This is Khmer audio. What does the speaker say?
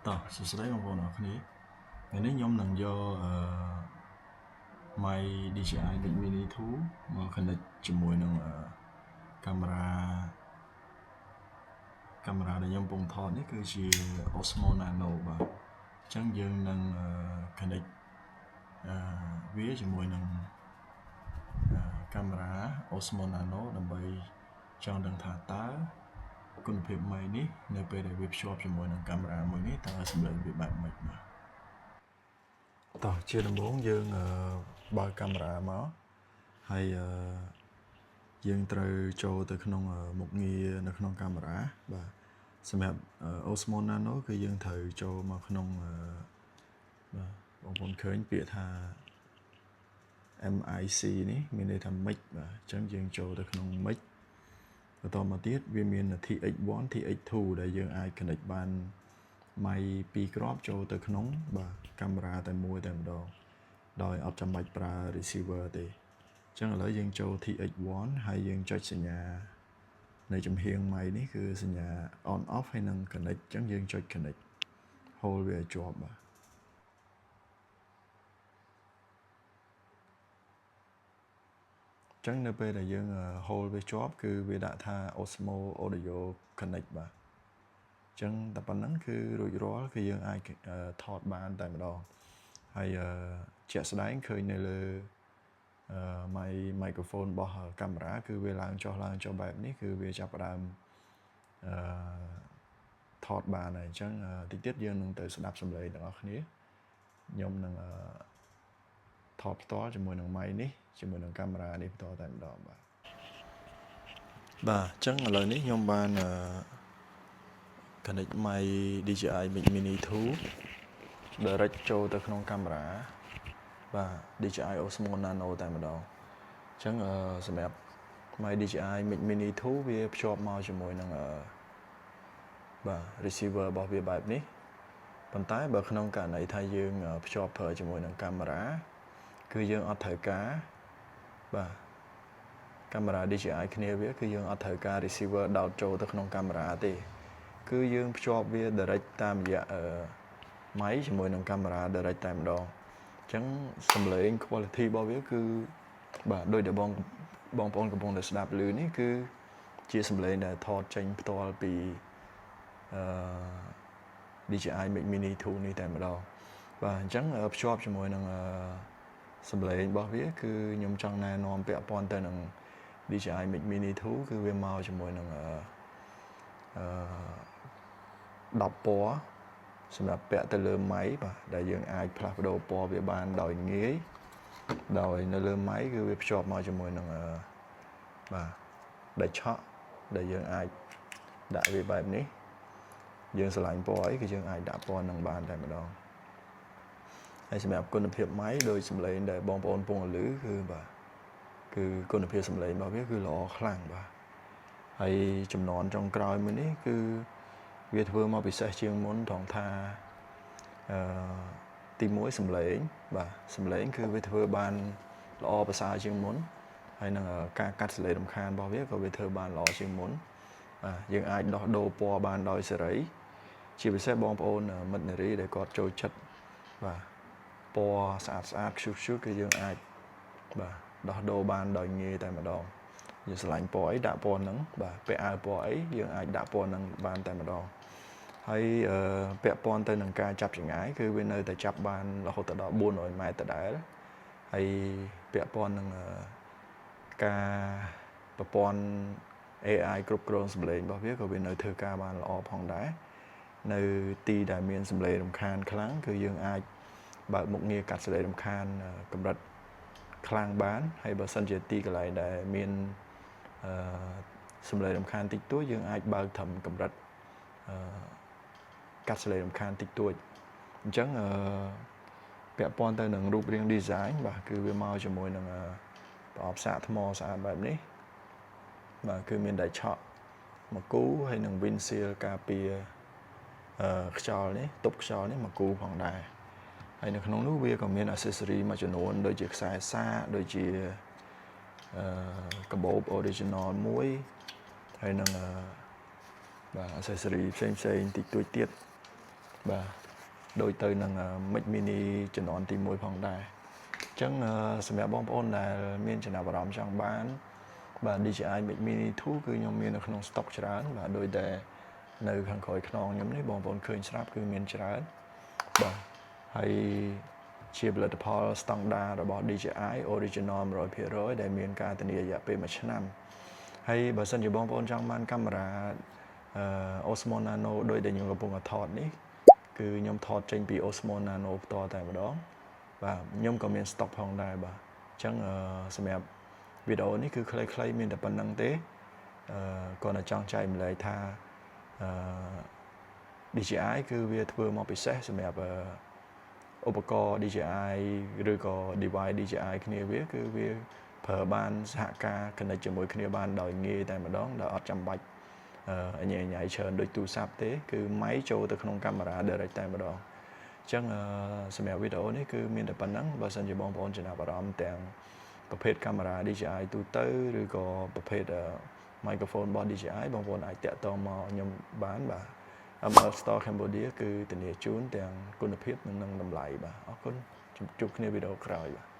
តោះសួស្តីបងប្អូនអរគ្នាថ្ងៃនេះខ្ញុំនឹងយកអឺ mic DJI Mic Mini 2មក connect ជាមួយនឹងអឺកាមេរ៉ាកាមេរ៉ាដែលខ្ញុំកំពុងថតនេះគឺជា Osmo Nano បាទអញ្ចឹងយើងនឹង connect អឺវាជាមួយនឹងកាមេរ៉ា Osmo Nano ដើម្បីចង់ដឹងថាតើគុណភាព mic នេះនៅពេលដែលវាភ្ជាប់ជាមួយនឹងកាមេរ៉ាមួយនេះតើសម្លេងវាបែបម៉េចបាទតោះជាដំបូងយើងបើកកាមេរ៉ាមកហើយយើងត្រូវចូលទៅក្នុងមុខងារនៅក្នុងកាមេរ៉ាបាទសម្រាប់ Osmo Nano គឺយើងត្រូវចូលមកក្នុងបាទបងប្អូនឃើញពាក្យថា MIC នេះមានន័យថា mic បាទអញ្ចឹងយើងចូលទៅក្នុង mic បន្តមកទៀតវាមាន TX1 TX2 ដែលយើងអាច connect បាន mic ពីរគ្រាប់ចូលទៅក្នុងបាទកាមេរ៉ាតែមួយតែម្ដងដោយអត់ចាំបាច់ប្រើ receiver ទេអញ្ចឹងឥឡូវយើងចូល TX1 ហើយយើងចុចសញ្ញានៅចំហៀង mic នេះគឺសញ្ញា on off ហើយនិង connect អញ្ចឹងយើងចុច connect hold វាឲ្យជាប់បាទចឹងនៅពេលដែលយើង hold វាជាប់គឺវាដាក់ថា Osmo Audio Connect បាទអញ្ចឹងតែប៉ុណ្្នឹងគឺរួចរាល់គឺយើងអាចថតបានតែម្ដងហើយជាក់ស្ដែងឃើញនៅលើ mic microphone របស់កាមេរ៉ាគឺវាឡើងចុះឡើងចុះបែបនេះគឺវាចាប់ផ្ដើមអឺថតបានហើយអញ្ចឹងតិចទៀតយើងនឹងទៅស្ដាប់សំឡេងទាំងអស់គ្នាខ្ញុំនឹងថតផ្ទាល់ជាមួយនឹង mic នេះជាមួយនឹងកាមេរ៉ានេះផ្ទាល់តែម្ដងបាទបាទអញ្ចឹងឥឡូវនេះខ្ញុំបាន connect mic DJI Mic Mini 2 direct ចូលទៅក្នុងកាមេរ៉ាបាទ DJI Osmo Nano តែម្ដងអញ្ចឹងសម្រាប់ mic DJI Mic Mini 2វាភ្ជាប់មកជាមួយនឹងបាទ receiver របស់វាបែបនេះប៉ុន្តែបើក្នុងករណីថាយើងភ្ជាប់ប្រើជាមួយនឹងកាមេរ៉ាគឺយើងអត់ត្រូវការបាទកាមេរ៉ា DJI គ្នាវាគឺយើងអត់ត្រូវការ receiver ដោតចូលទៅក្នុងកាមេរ៉ាទេគឺយើងភ្ជាប់វា direct តាមរយៈអឺ mic ជាមួយនឹងកាមេរ៉ា direct តែម្ដងអញ្ចឹងសំឡេង quality របស់វាគឺបាទដូចដែលបងបងប្អូនកំពុងតែស្ដាប់ឮនេះគឺជាសំឡេងដែលថតចេញផ្ទាល់ពីអឺ DJI Mic Mini 2នេះតែម្ដងបាទអញ្ចឹងភ្ជាប់ជាមួយនឹងសំឡេងរបស់វាគឺខ្ញុំចង់ណែនាំពាក់ព័ន្ធទៅនឹង DJI Mic Mini 2គឺវាមកជាមួយនឹងអឺ10ពណ៌សម្រាប់ពាក់ទៅលើ mic បាទដែលយើងអាចផ្លាស់ប្ដូរពណ៌វាបានដោយងាយដោយនៅលើ mic គឺវាភ្ជាប់មកជាមួយនឹងបាទដែកឆក់ដែលយើងអាចដាក់វាបែបនេះយើងស្រឡាញ់ពណ៌អីគឺយើងអាចដាក់ពណ៌នឹងបានតែម្ដងហើយសម្រាប់គុណភាព mic ដោយសំឡេងដែលបងប្អូនពងឮគឺបាទគឺគុណភាពសំឡេងរបស់វាគឺល្អខ្លាំងបាទហើយចំនួនចុងក្រោយមួយនេះគឺវាធ្វើមកពិសេសជាងមុនត្រង់ថាអឺទី1សំឡេងបាទសំឡេងគឺវាធ្វើបានល្អប្រសើរជាងមុនហើយនឹងការកាត់សំឡេងរំខានរបស់វាក៏វាធ្វើបានល្អជាងមុនបាទយើងអាចដោះដូរពណ៌បានដោយសេរីជាពិសេសបងប្អូនមិត្តនារីដែលគាត់ចូលចិត្តបាទពណ៌ស្អាតស្អាតខ្ជុះខ្ជុះគឺយើងអាចបាទដោះដូរបានដោយងាយតែម្ដងយើងស្រឡាញ់ពណ៌អីដាក់ពណ៌ហ្នឹងបាទពាក់អាវពណ៌អីយើងអាចដាក់ពណ៌ហ្នឹងបានតែម្ដងហើយពាក់ព័ន្ធទៅនឹងការចាប់ចង្ងាយគឺវានៅតែចាប់បានរហូតដល់400ម៉ែត្រដដែលហើយពាក់ព័ន្ធនឹងការប្រព័ន្ធ AI គ្រប់គ្រងសម្លេងរបស់វាក៏វានៅធ្វើការបានល្អផងដែរនៅទីដែលមានសម្លេងរំខានខ្លាំងគឺយើងអាចបើកមុខងារកាត់សម្លេងរំខានកម្រិតខ្លាំងបានហើយបើសិនជាទីកន្លែងដែលមានអឺសម្លេងរំខានតិចតួចយើងអាចបើកត្រឹមកម្រិតអឺកាត់សម្លេងរំខានតិចតួចអញ្ចឹងអឺពាក់ព័ន្ធទៅនឹងរូបរាង design បាទគឺវាមកជាមួយនឹងប្រអប់សាកថ្មស្អាតបែបនេះបាទគឺមានដែកឆក់មកគូហើយនឹង windshield ការពារអឺខ្យល់នេះទប់ខ្យល់នេះមកគូផងដែរហើយនៅក្នុងនោះវាក៏មាន accessory មួយចំនួនដូចជាខ្សែសាកដូចជាអឺកាបូប original មួយហើយនឹងបាទ accessory ផ្សេងផ្សេងតិចតួចទៀត បាទដូចទៅនឹង Mic Mini ជំនាន់ទី1ផងដែរអញ្ចឹងសម្រាប់បងប្អូនដែលមានចំណាប់អារម្មណ៍ចង់បានបាទ DJI Mic Mini 2គឺខ្ញុំមាននៅក្នុង stock ច្រើនបាទដោយតែនៅខាងក្រោយខ្នងខ្ញុំនេះបងប្អូនឃើញស្រាប់គឺមានច្រើនបាទហើយជាផលិតផលស្តង់ដាររបស់ DJI Original 100%ដែលមានការធានារយៈពេល1ឆ្នាំហើយបើសិនជាបងប្អូនចង់បានកាមេរ៉ាអឺ Osmo Nano ដោយដែលខ្ញុំកំពុងតែថតនេះគឺខ្ញុំថតចេញពី Osmo Nano ផ្ទាល់តែម្ដងបាទខ្ញុំក៏មាន stock ផងដែរបាទអញ្ចឹងសម្រាប់វីដេអូនេះគឺខ្លីៗមានតែប៉ុណ្ណឹងទេអឺគាត់តែចង់ចែករំលែកថាអឺ DJI គឺវាធ្វើមកពិសេសសម្រាប់ឧបករណ៍ DJI ឬក៏ device DJI គ្នាវាគឺវាប្រើបានសហការ connect ជាមួយគ្នាបានដោយងាយតែម្ដងដោយអត់ចាំបាច់អញញ៉ៃច្រើនដូចទូរស័ព្ទទេគឺ mic ចូលទៅក្នុងកាមេរ៉ា direct តែម្ដងអញ្ចឹងសម្រាប់វីដេអូនេះគឺមានតែប៉ុណ្ណឹងបើសិនជាបងប្អូនចំណាប់អារម្មណ៍ទាំងប្រភេទកាមេរ៉ា DJI ទូទៅឬក៏ប្រភេទ microphone របស់ DJI បងប្អូនអាចតាក់ទងមកខ្ញុំបានបាទ ML Store Cambodia គឺធានាជូនទាំងគុណភាពនិងតម្លៃបាទអរគុណជួបគ្នាវីដេអូក្រោយបាទ។